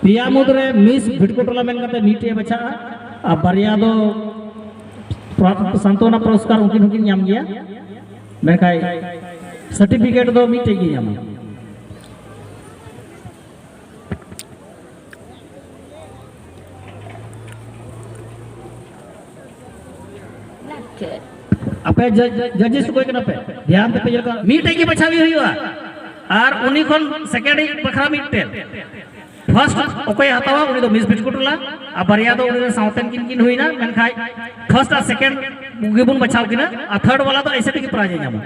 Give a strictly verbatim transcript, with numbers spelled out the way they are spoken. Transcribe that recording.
ᱯᱮᱭᱟ ᱢᱩᱫᱽᱨᱮ ᱢᱤᱥ ᱵᱷᱤᱴᱠᱳ ᱴᱚᱞᱟ ᱢᱮᱱ ᱠᱟᱛᱮ ᱢᱤᱫᱴᱮᱡ ᱮ ᱵᱟᱪᱷᱟᱜᱼᱟ, ᱟᱨ ᱵᱟᱨᱭᱟ ᱫᱚ ᱯᱨᱟ- ᱥᱟᱱᱛᱚᱱᱟ ᱯᱩᱨᱚᱥᱠᱟᱨ ᱩᱱᱠᱤᱱ ᱦᱚᱸᱠᱤᱱ ᱧᱟᱢ ᱜᱮᱭᱟ, ᱢᱮᱱᱠᱷᱟᱱ ᱥᱟᱨᱴᱤᱯᱷᱤᱠᱮᱴ ᱫᱚ ᱢᱤᱫᱴᱮᱡ ᱜᱮ ᱧᱟᱢᱟ᱾ ᱟᱯᱮ ᱡᱟ- ᱡᱟᱡᱮᱥ ᱚᱠᱚᱭ ᱠᱟᱱᱟ ᱯᱮ? ᱫᱷᱮᱭᱟᱱ ᱛᱮᱯᱮ ᱧᱮᱞ ᱠᱚᱣᱟ, ᱢᱤᱫᱴᱮᱡ ᱜᱮ ᱵᱟᱪᱷᱟᱣ ᱦᱩᱭᱩᱜᱼᱟ, ᱟᱨ ᱩᱱᱤ ᱠᱷᱚᱱ ᱥᱮᱠᱮᱱᱰ ᱵᱟᱠᱷᱨᱟ ᱢᱤᱫᱴᱮᱱ᱾ ᱯᱷᱟᱨᱥᱴ ᱚᱠᱚᱭᱮ ᱦᱟᱛᱟᱣᱟ ᱩᱱᱤ ᱫᱚ ᱢᱤᱥ ᱵᱤᱴᱠᱩ ᱴᱚᱞᱟ, ᱟᱨ ᱵᱟᱨᱭᱟ ᱫᱚ ᱩᱱᱤ ᱫᱚ ᱥᱟᱶᱛᱮᱱ ᱠᱤᱱ ᱠᱤᱱ ᱦᱩᱭᱱᱟ, ᱢᱮᱱᱠᱷᱟᱱ ᱯᱷᱟᱨᱥᱴ ᱟᱨ ᱥᱮᱠᱮᱱᱰ ᱜᱮᱵᱚᱱ ᱵᱟᱪᱷᱟᱣ ᱠᱤᱱᱟ, ᱟᱨ ᱛᱷᱟᱨᱰ ᱵᱟᱞᱟ ᱫᱚ ᱮᱭᱥᱮ ᱛᱮᱜᱮ ᱯᱨᱟᱭᱤᱡᱽ ᱮ ᱧᱟᱢᱟ᱾